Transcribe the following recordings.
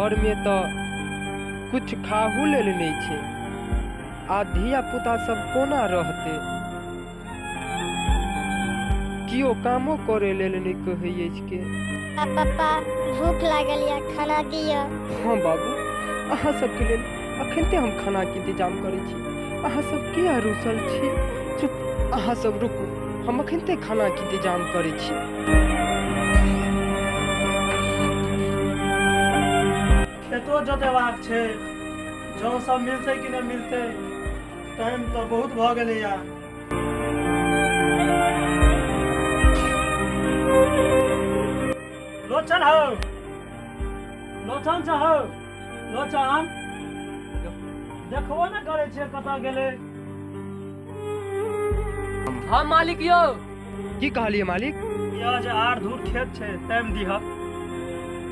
घरमे तऽ किछु खाहू लेल नहि छै, आ धिया पुता सब कोना रहतै? कियो कामो करे लेल नहि कहै अछि के। पापा भूख लागल या, खाना दिअ। हाँ बाबू, अहाँ सबके लेल अखनते हम खानाके इंतजाम करै छी। अहाँ सब किया रुसल छी? चुप, अहाँ सब रुकू, हम अखनते खानाके इंतजाम करै छी। खेतो जोतेबाक छै, जौन सब मिलतै कि नहि मिलतै, टाइम तऽ बहुत भऽ गेलैया। लोचन हौ, लोचन छ हौ, लोचन देखबो ने करै छियै कतऽ गेलै। हाँ मालिक यौ। की कहलियै मालिक? यौ जे आर धूर खेत छै ताहिमे दिह,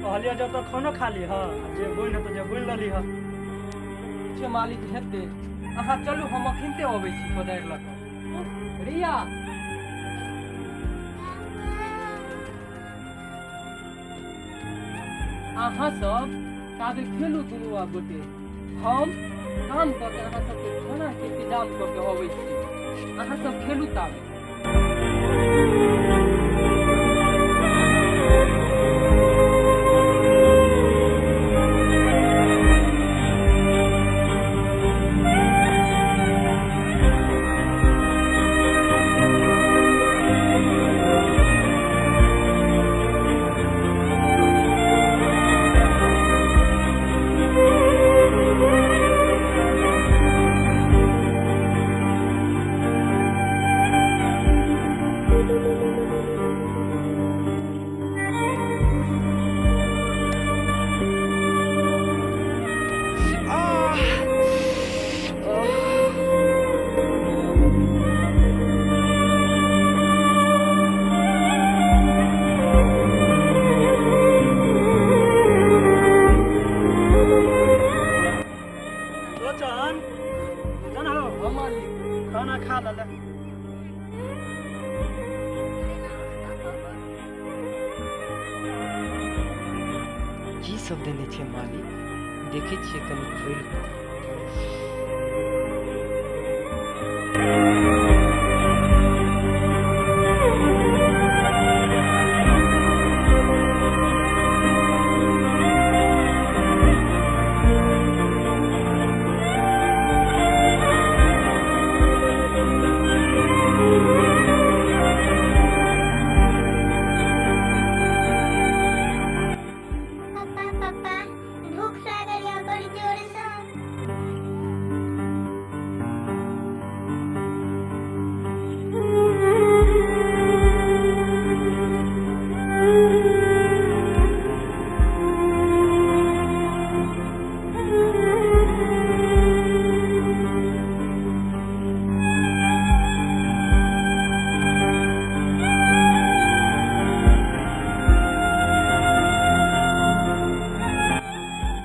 कहलियै जे ओतऽ खानो खा लीह, जे बोनि हेतौ जे बोनि लऽ लीह। छै मालिक हेतै, अहाँ चलू, हम अखनते अबै छी कोदारि लऽ कऽ। रिया अहाँ सब ताबे खेलू दुनू आब गोटे, हम काम कऽ के अहाँ सबके खानाके इंतजाम कऽ के अबै छी, अहाँ सब खेलू ताबे। खाना खा ले। की सब देने छै मालिक? देखै छियै कनि खोलि कऽ।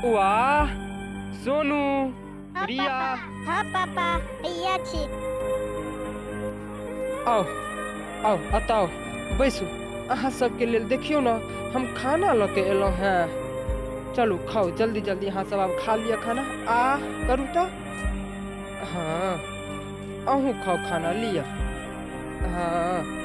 वाह सोनू, रिया। हाँ पापा हैया छी। आओ आओ अताओ बैसू। अहाँ सबके लेल देखियौ ने हम खाना लऽ के एलहुँ हेँ। चलू खाउ जल्दी जल्दी, अहाँ सब आब खा लिअ खाना। आ करू तऽ, हाँ अहूँ खाउ खाना लिअ। हाँ